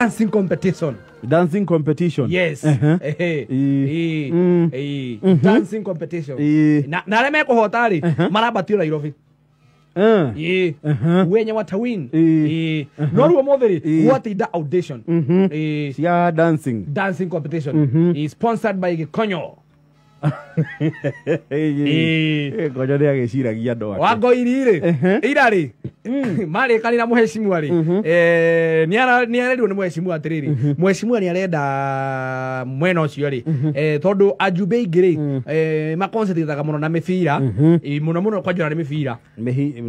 Dancing competition. Dancing competition. Yes. Ehe. Ii. Ii. Ii. Dancing competition. Ii. Na arĩa mekũhota rĩ marambatio Nairobi. Ii. Wenye watawin. Ii. Ii. No rĩu ũmũthĩ rĩ Ii. gwatinda audition. Ii. Cia dancing. Dancing competition. Ii, sponsored by Gĩkonyo. Ii. Gonyo nĩ agĩciragia andũ ake. Wangoiri rĩ ira rĩ marĩkanĩra mũhecimua rĩ nĩ arerirwo nĩ mũhecimua atĩrĩrĩ, mũhecimua nĩ arenda mwena ũcio rĩ, tondũ ajumbe aingĩ rĩ maconcentrataga mũno na mĩbira. Mũno mũno kwanjora nĩ mĩbira.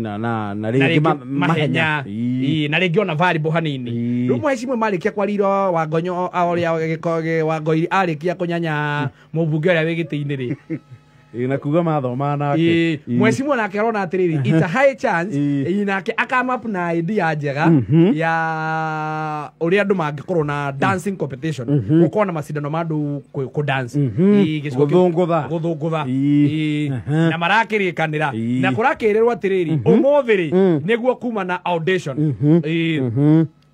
Na na na na rĩngĩ rĩngĩ mahenya. Ii. Ii, na rĩngĩ ona volleyball hanini. Rĩu mũhecimua marĩkia kwariro Wangonyo ũrĩa Wangoiri arĩkia kũnyanya mũmbunge ũrĩa wĩ gĩtĩ-inĩ rĩ. Ii, na kuga mathoma nake. Ii, Ii. mheshimiwa nake arona atiriri, it's a high chance. Ii. Ii, nake akam up na idea njega ya uria andu mangikorwo na dancing competition, gukorwo na macindano ma andu ku dance. Ii, gĩcigo Gũthũngũtha. Gũthũngũtha. Ii. Ii, na marakĩrĩkanĩra na kũrakĩrĩrwo atĩrĩrĩ, ũmũthĩ rĩ nĩguo kuma na audition. Ii.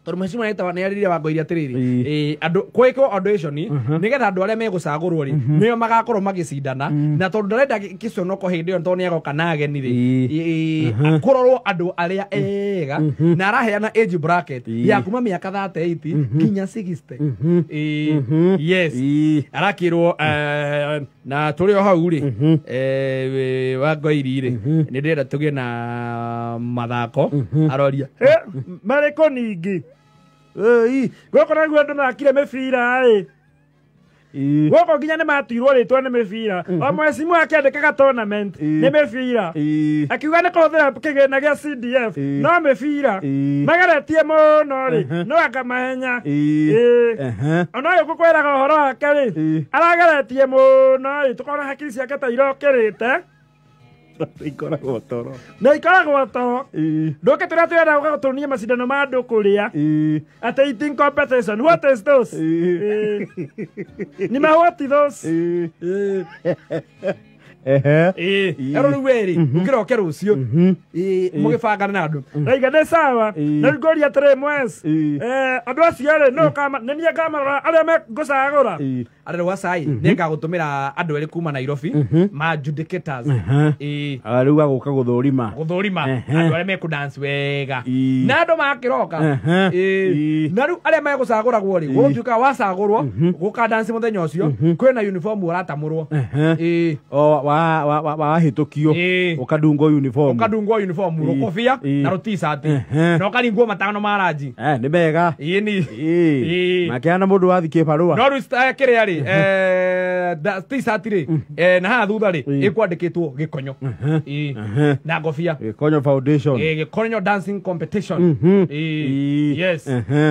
Tondũ mheshimiwa nĩ arĩrire Wangoiri atĩrĩrĩ, andũ kwĩkwo audition nĩgetha andũ arĩa megũcagũrwo rĩ nĩo magakorwo magĩcindana, na tondũ ndarenda gĩconoko hĩndĩ ĩyo tondũ nĩagoka na ageni rĩ, kũrorwo andũ arĩa ega, na araheana age bracket ya kuma mĩaka 38 nginya 60. Yes. Arakĩrwo na tũrĩ o hau rĩ, Wangoiri rĩ, nĩ ndĩrenda tũgĩe na mathako, aroria. Marĩkũ ningĩ? Ĩi, gũkũ naguo andũ mathakire mĩbira ĩ. Gũkũ nginya nĩ matuirwo rĩtwa nĩ mĩbira, o mwecimu akĩandĩkaga tournament nĩ mĩbira, akiuga nĩ kũhũthĩra kĩgĩna gĩa CDF. No mĩbira mageretie mũno rĩ, no anga mahenya. Ĩĩ. Ona ũyũ ngũkwĩraga ũhoro wake rĩ, arageretie mũno rĩ, tũkona hakiri ciake ta irokĩrĩte. Ikoragwo toro. Na ikoragwo toro. Ndũke tũrĩa tũrenda gũka gũtũnia macindano ma andũ kũrĩa, atĩ eating competition, what is those? Ĩĩ. Ni ma what those? Ehe. Ĩĩ, ero rĩu werĩ ũkĩroke rũciũ. Ĩĩ, mũgĩbangana na andũ. Raiga nĩ sawa. Na rĩu ngũria atĩrĩ, mwes, andũ acio rĩ, no nĩ niĩ ngamarora arĩa mengũcagũra? Arĩ wa cai nĩ ngagũtũmĩra andũ erĩ kuma Nairobi ma adjudicators. Ĩĩ. Ah, rĩu agũka gũthũrima. Gũthũrima andũ arĩa mekũdance wega. Na andũ makĩroka. Ĩĩ. Na rĩu arĩa megũcagũragwo rĩ, gũgũtuĩka wacagũrwo gũka dance mũthenya ũcio, kwĩna uniform ũratamũrwo. Ĩĩ. O wa wa wa wahĩtũkio. Ũkadungwo uniform. Ũkadungwo uniform, rũkobia na rũ-t-shirt na ũkaringwo matano ma ranji. Eh, nĩ mega. Ĩĩ ni. Makĩhana mũndũ wathi kĩbarũa. No rĩu kĩrĩa rĩ, t-shirt rĩ, na haha thutha rĩ ĩkwandĩkĩtwo Gĩkonyo. Ĩĩ. Na ngobia. Gĩkonyo Foundation. Ĩĩ, Gĩkonyo dancing competition. Ĩĩ. Yes.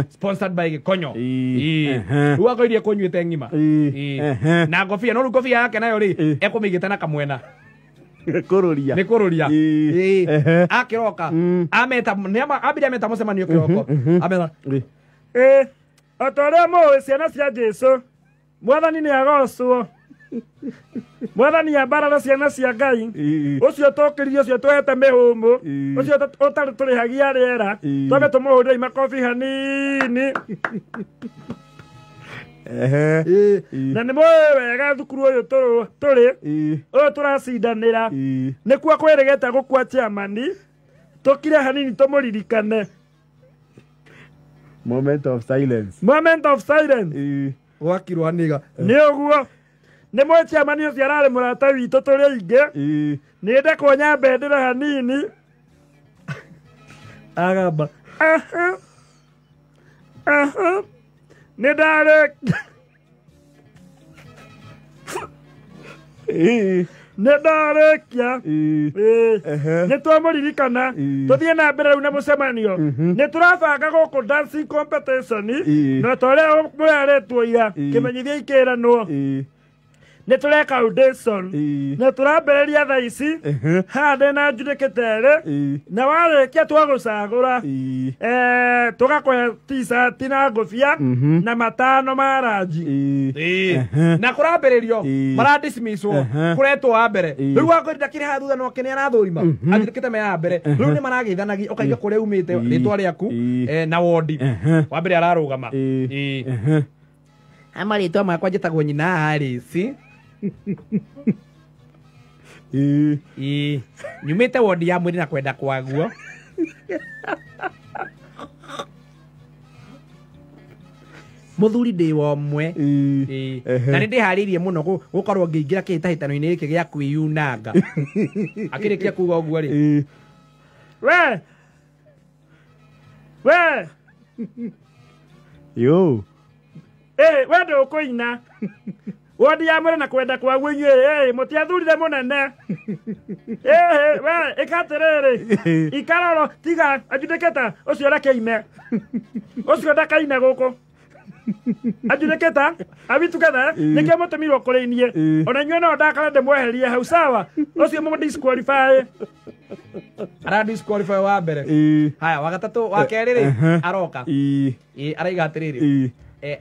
Sponsored by Gĩkonyo. Ĩĩ. Rĩu akoirie kũnyuĩte ng'ima. Ĩĩ. Na ngobia, no rĩu ngobia yake nayo rĩ, ekũmĩigĩte na kamwena. Kũrũria. Nĩ kũrũria. Ĩĩ. Akĩroka ameta ambire ameta mũcemanio kĩroko ameta. Ĩĩ, o ta ũrĩa mũĩ ciana cia Jesũ, mwathani nĩ agocwo, mwathani ambarara ciana cia Ngai ũcio tũkĩririe, ũcio twehete mĩhũmũ, ũcio ũtarĩ tũrĩhagia rĩera. Twambe tũmũhũrĩre makobi hanini. Na nĩ mũĩ wega thukuru ũyũ tũrĩ ũyũ tũracindanĩra nĩkuo kwĩrĩgĩte gũkua chairman, tũkire hanini tũmũririkane. Moment of silence. Moment of silence. Gwakirwo haniga. Nĩ ũguo nĩ mũĩ chairman ũcio ararĩ mũrata witũ tũrĩ aingĩ. Nĩ ndekuonya bendera hanini agamba aha aha nĩ ndarĩ nĩ ndarĩkia. Ĩĩ. Nĩ twamũririkana. Tũthiĩ na mbere rĩu na mũcemanio. Nĩ tũrabanga gũkũ dancing competition. Na ta ũrĩa mũrerĩtwo ira, kĩmenyithia ikĩranwo. Nĩ tũreka audition. Na tũrambĩrĩria thaa ici. Haha ndĩna adjudicator erĩ. Na warĩkia twagũcagũra. Tũgakũhe t-shirt na ngũbia na 5 ma ranji. Na kũrambĩrĩrio maradismisswo kũretwo wa mbere. Rĩu Wangoiri ndakĩrĩ haha thutha no nĩ arathũrima. Adjudicator me haha mbere. Rĩu nĩ marageithanagia ũkaiga kũrĩa umĩte rĩtwa rĩaku na wondi. Wa mbere ararũgama. Haya marĩtwa makwa njĩtagwo nyina Alice. Nyumĩte wondi ya mwĩrĩ na kwenda kwaguo. Mũthuri ndĩ wa ũmwe. Na nĩ ndĩharĩirie mũno gũkorwo ngĩingĩra kĩhĩtahĩtano-inĩ gĩkĩ gĩa kwĩyunanga. Akĩrĩkia kuga ũguo rĩ. We. We. Yo. We ndũkũina. Wondi ya mwĩrĩ na kwenda kwaguo inyuĩ mũtiathurire mũnene. We ĩka atĩrĩrĩ. Ikaroro tiga adjudicator ũcio reke ime. Ũcio ndakaine gũkũ. Adjudicator, are we together? Nĩkĩo mũtũmirwo kũrĩ niĩ. Ona inyuĩ no ndakara ndĩmweherie hau sawa. Ũcio mũmũ disqualify. Ara disqualify wa mbere. Haya wa gatatũ wa kerĩ rĩ aroka. Araiga atĩrĩrĩ.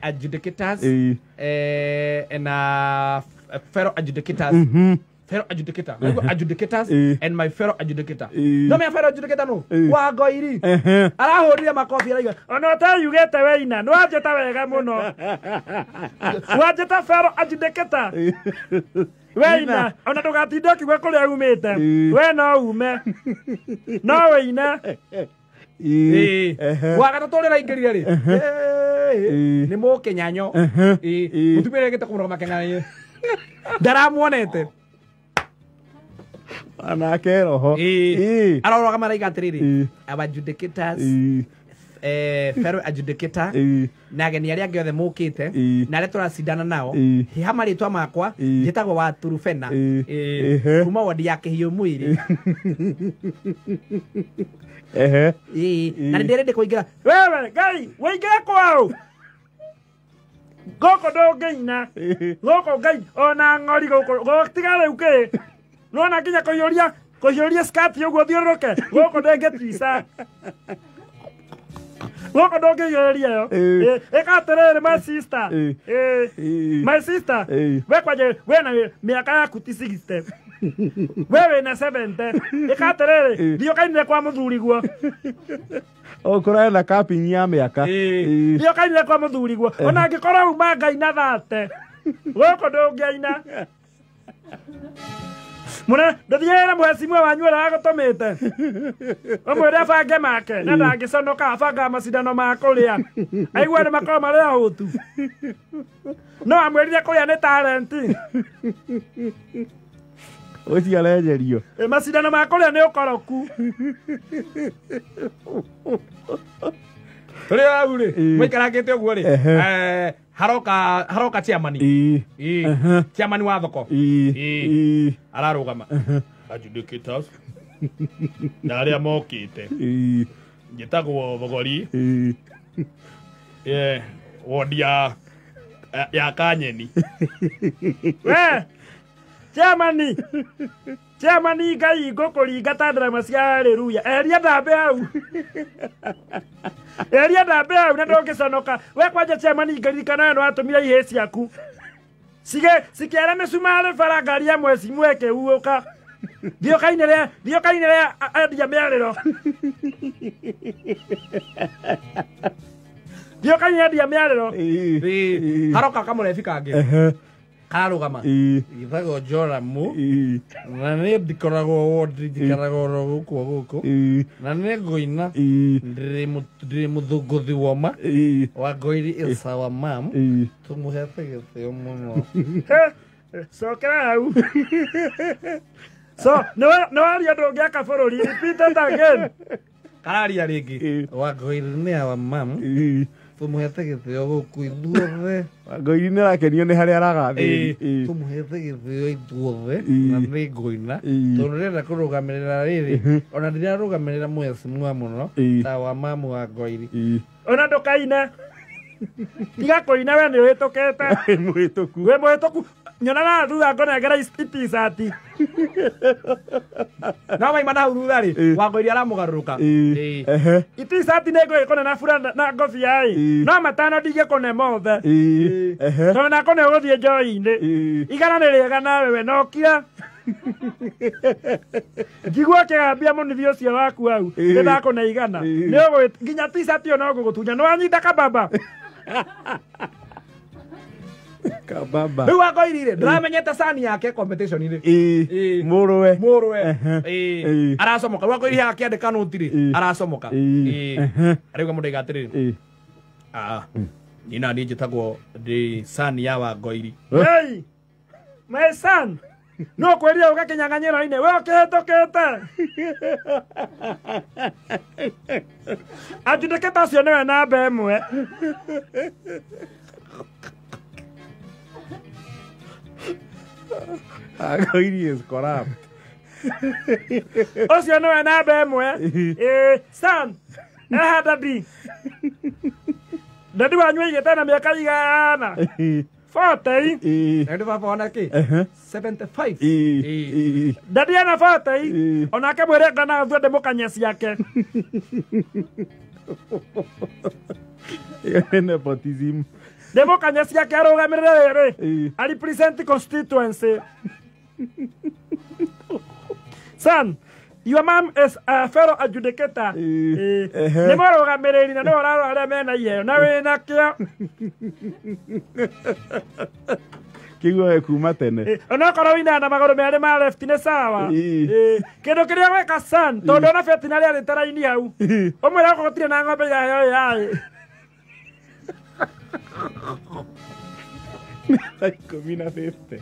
Adjudicators and fellow adjudicators. Fellow adjudicator. Adjudicators and my fellow adjudicator. No me fellow adjudicator no. Wangoiri. Arahũrire makobi araiga. Ona ũteyugĩte weina, nĩ wanjĩta wega mũno. Wanjĩta fellow adjudicator. Weina, ona ndũgatinde ũkiuga kũrĩa umĩte. We no ume. No weina. Wa gatatũ ũrĩa ũraingĩrire rĩ. Nĩ mũkĩnyanyo. Mũtumia ũrĩa wĩkĩte kũmũrũgama kĩng'ang'i. Ndaramuonete. Anake roho. Arorogama araiga atĩrĩrĩ. Our adjudicators, fellow adjudicator, na ageni arĩa angĩ othe mũkĩte, na arĩa tũracindana nao, ha marĩtwa makwa, njĩtagwo wa Turufena, kuma wodi ya Kĩhiũ Mwĩrĩ. Na nĩ ndĩrenda kũingĩra. Wewe Ngai, wĩingĩre kwao. Gũkũ ndũngĩina. Gũkũ Ngai ona ng'ori gũkũ tiga rĩu kĩ. Nĩwona nginya kũhiũria skirt ũguo thiũrũrũke. Gũkũ ndĩngĩtica. Gũkũ ndũngĩhiũrĩria yo. Ĩka atĩrĩrĩ my sister. My sister. We kwanja we na mĩaka yaku ti 60. We wĩna 70. Ĩka atĩrĩrĩ, thiĩ ũkainĩre kwa mũthuriguo. Ũkũrarĩ capping ya mĩaka. Thiĩ ũkainĩre kwa mũthuriguo. Ona angĩkorwo uma Ngai na 30. Gũkũ ndũngĩaina. Mũne ndũthiĩre mũhecimua wanyu ũrĩa wagũtũmĩte. Ũmwĩre abange make na ndangĩconoka abangaga macindano ma kũrĩa. Aigua nĩ makoragwo marĩ ahũtu. No amwĩrire kũrĩa nĩ talent. Ũcio arenjerio. Macindano ma kũrĩa nĩ ũkoroku. Tũrĩ hau rĩ, mũikarangĩte ũguo rĩ, haroka chairman. Chairman wa thoko. Ararũgama. Adjudicators. Na arĩa mokĩte. Njĩtagwo Thogori. Wodi ya Kanyeni. We chairman. Chairman Ngai ngũkũringa ta ndarama cia haleluya. Eheria ndambĩ hau. Eheria ndambĩ hau na ndũngĩconoka. We kwanja chairman ngaririkana we nĩwatũmire ihĩĩ ciaku. Cikĩara mĩcumarĩ bara ngari ya mwecimu ĩkĩhuhũka. Thiĩ ũkainĩre endia mĩarĩro. Thiĩ ũkainĩre endia mĩarĩro. Haroka kamũrebi kangĩ. Kararũgama. Gĩthagwo Joramu. Na nĩ ndikoragwo wondi njikaragwo oro gũkũ gũkũ. Na nĩ ngũina. Ndĩrĩ mũthũngũthi woma. Wangoiri is our mom. Tũmũhete gĩtĩo mũno. Cokera hau. So, nĩ waria ndũngĩaka bũrũri. Repeat it again. Kararia rĩngĩ. Wangoiri nĩ our mom. Tũmũhete gĩtĩo gũkũ ithuothe. Wangoiri nĩ arakenio nĩ harĩa aragathĩrĩria. Tũmũhete gĩtĩo ithuothe na nĩ ngũina. Tondũ ndĩrenda kũrũgamĩrĩra rĩrĩ. Ona ndirarũgamĩrĩra mũhecimua mũno ta wa mamu wa Ngoiri. Ona ndũkaine. Tiga kũina we nĩ ũhĩtũkĩte. Wĩ mũhĩtũku. Wĩ mũhĩtũku. Nyona na thutha ngonengera iticati. No maima na hau thutha rĩ, Wangoiria aramũgarũrũka. Iticati nĩ ngũgĩkũne na burana na ngobia ĩ. No matano ndingĩkũne mothe. Tondũ nakũne ũgũthiĩ njohi-inĩ. Igana nĩ rĩega nawe we no kira. Njigua ũkĩgambia mũnithi ũcio waku hau nĩ igana. Nĩ ũgwĩ nginya ticati ĩyo no ngũgũtunya. Nĩ wanyita kababa. Kababa. Rĩu Wangoiri rĩ, ndĩramenyete sani yake competition-inĩ. Mũrũwe. Mũrũwe. Aracomoka. Rĩu Wangoiri akĩandĩka noti rĩ, aracomoka. Arauga mũndũ aiga atĩrĩrĩ. Niĩ na niĩ njĩtagwo ndĩ sani ya Wangoiri. Hey! My son! No kwĩrire ũke kĩnyang'anyĩro-inĩ, we ũkĩhĩtũkĩte. Adjudicator ũcio nĩwe namba ĩmwe. Wangoiri is corrupt. Ũcio nĩwe namba ĩmwe. Son, eha dadi. Dadi wanyu aigĩte na mĩaka igana. 40. Na nĩ baba ona kĩ? 75. Dadi ana 40. Onake mwĩre ngana thue ndĩmũkanye ciake. Nepotism. Ndĩmũkanye ciake arũgamĩrĩre rĩrĩ. A represent constituency. Son, your mom is a fellow adjudicator. Nĩ mũrũgamĩrĩri na nĩwe ũrarora arĩa mena iheo na wĩna kĩo. Kĩguo kuma tene. Onokorwo wĩinaga na magũrũ merĩ ma left nĩ sawa. Kĩndũ kĩrĩa gwĩka son, tondũ ona veterinary arĩte raini hau. Ũmwĩre okorwo gũtirĩ na ng'ombe iraheo AI. 10:50.